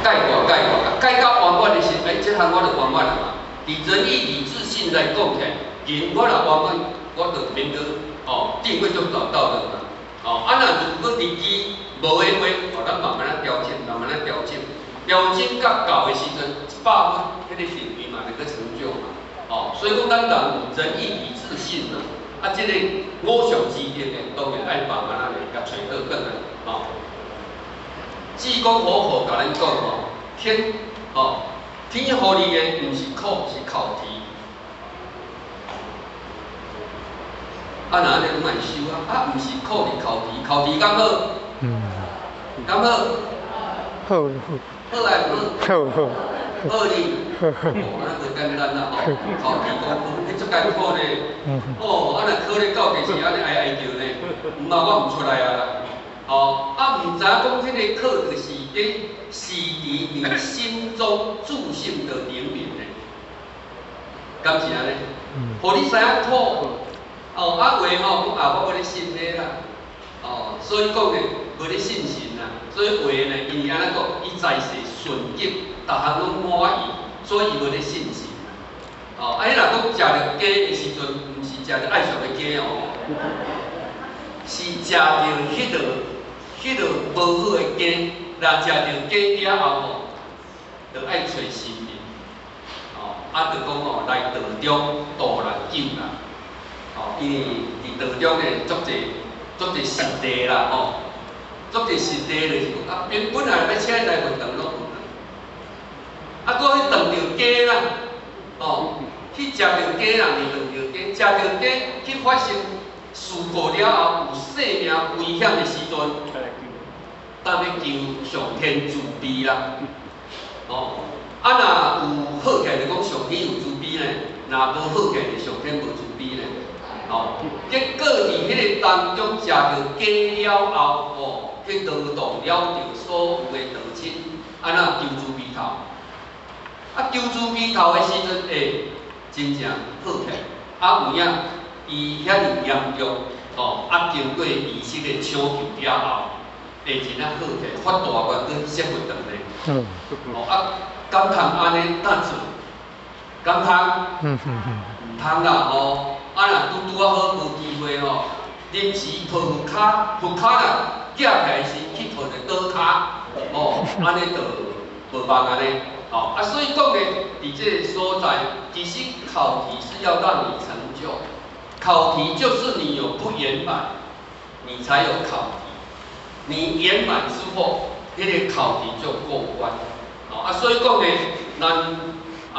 概括概括，概到圓滿的時，欸，這項我就圓滿了嘛。佇仁義禮智信來講起來，仁我若圓滿，我就免閣哦，定位就找到了嘛。哦，啊若如果佇機無的話，哦，咱慢慢仔調整，慢慢仔調整，調整到夠的時陣，100分，彼個定位嘛會閣成就嘛。哦，所以講咱人有仁義禮智信嘛，啊，這個五常之德的，當然愛慢慢仔來共揣倒轉來，哦。濟公活佛共咱講吼，天吼，天予你的毋是苦，是考題。啊，若按呢攏愛修啊，啊，毋是苦是考題，考題敢好？嗯。敢好？好。好還毋好？好好。好哩。哦，按呢袂簡單啦吼，考題講好，彼足艱苦呢。哦，啊若考咧到底是按呢哀哀叫呢，毋啊，我毋出來啊啦。哦，啊，毋知影講彼個考就是佇洗滌你心中自性的靈敏呢，敢是按呢？予你知影苦，哦，啊有的吼講啊，我無咧信彼啦，哦，所以講呢，無咧信神啦，所以有的呢，因為按怎講，伊在世順境，逐項攏滿意，所以伊無咧信神。哦，啊，彼若講食著雞的時陣，毋是食著愛上的雞哦，是食著彼個無好的雞，若食著雞了後吼，就愛揣神明，哦，啊，就講吼來道中渡人救人，哦，因為佇道中呢，足濟足濟實例啦，吼，足濟實例就是講啊，本本來欲請來佛堂攏有啦，啊，閣去撞著雞啦，哦，去食著雞啦，毋是撞著雞，食著雞去發生事故了後，有生命危險的時陣，當欲求上天慈悲啦，哦，啊若有好起來就講上天有慈悲呢，若無好起來就上天無慈悲呢，哦，結果佇彼個當中食著雞了後，哦，去勞動了著所有的道親，按怎求慈悲頭？啊，求慈悲頭的時陣，欸，真正好起來，啊有影伊遐爾嚴重，哦，啊經過醫生的搶救了後，會真正好起來，發大願閣說佛堂呢。哦啊，敢通按呢當做？敢通？毋通啦吼！啊若拄拄仔好無機會吼，臨時抱佛跤，佛跤若舉起來時去抱著倒跤，哦，按呢就無辦按呢。吼啊，所以講呢，佇這個所在，其實考題是要讓你成就，考題就是你有不圓滿，你才有考題。你圓滿之後，彼個考題就過關。哦啊，所以講呢，咱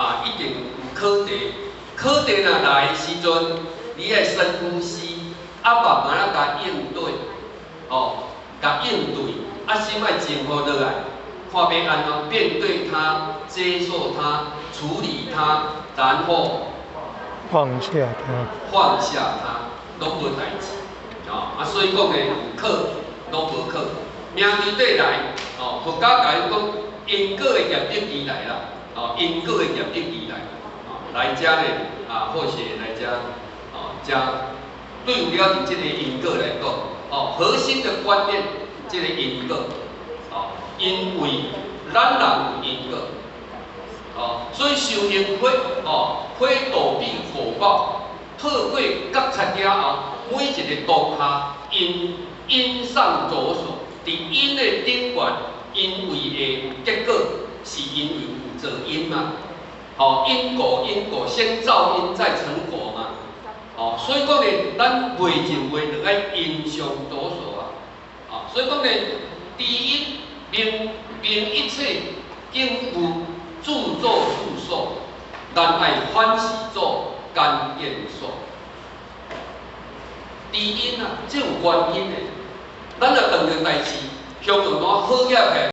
啊一定有考題，考題若來的時陣，你愛深呼吸，啊慢慢仔共應對，哦，共應對，啊心愛靜和落來，看欲按怎面對它，接受它，處理它，然後放下它，放下它，攏無代誌。哦，啊，所以講呢，有考攏無考，命佇底來，哦，佛家共伊講因果的業力而來啦，哦，因果的業力而來，哦，來遮呢，啊，或許來遮，哦，遮對有了佇這個因果來講，哦，核心的觀念，這個因果，哦，因為咱人有因果，哦，所以修行會，哦，會躲避果報，透過覺察了後，每一個當下，因因上着手，佇因的頂懸，因為會有結果，是因為有造因嘛，吼，因果因果，先造因再成果嘛，吼，所以講呢，咱袂就袂就愛因上着手啊，哦，所以講呢，第一明明一切境物自作自受，咱愛歡喜做，甘願受。知因啊，這有原因的。咱若當著代誌，向用單好額起來。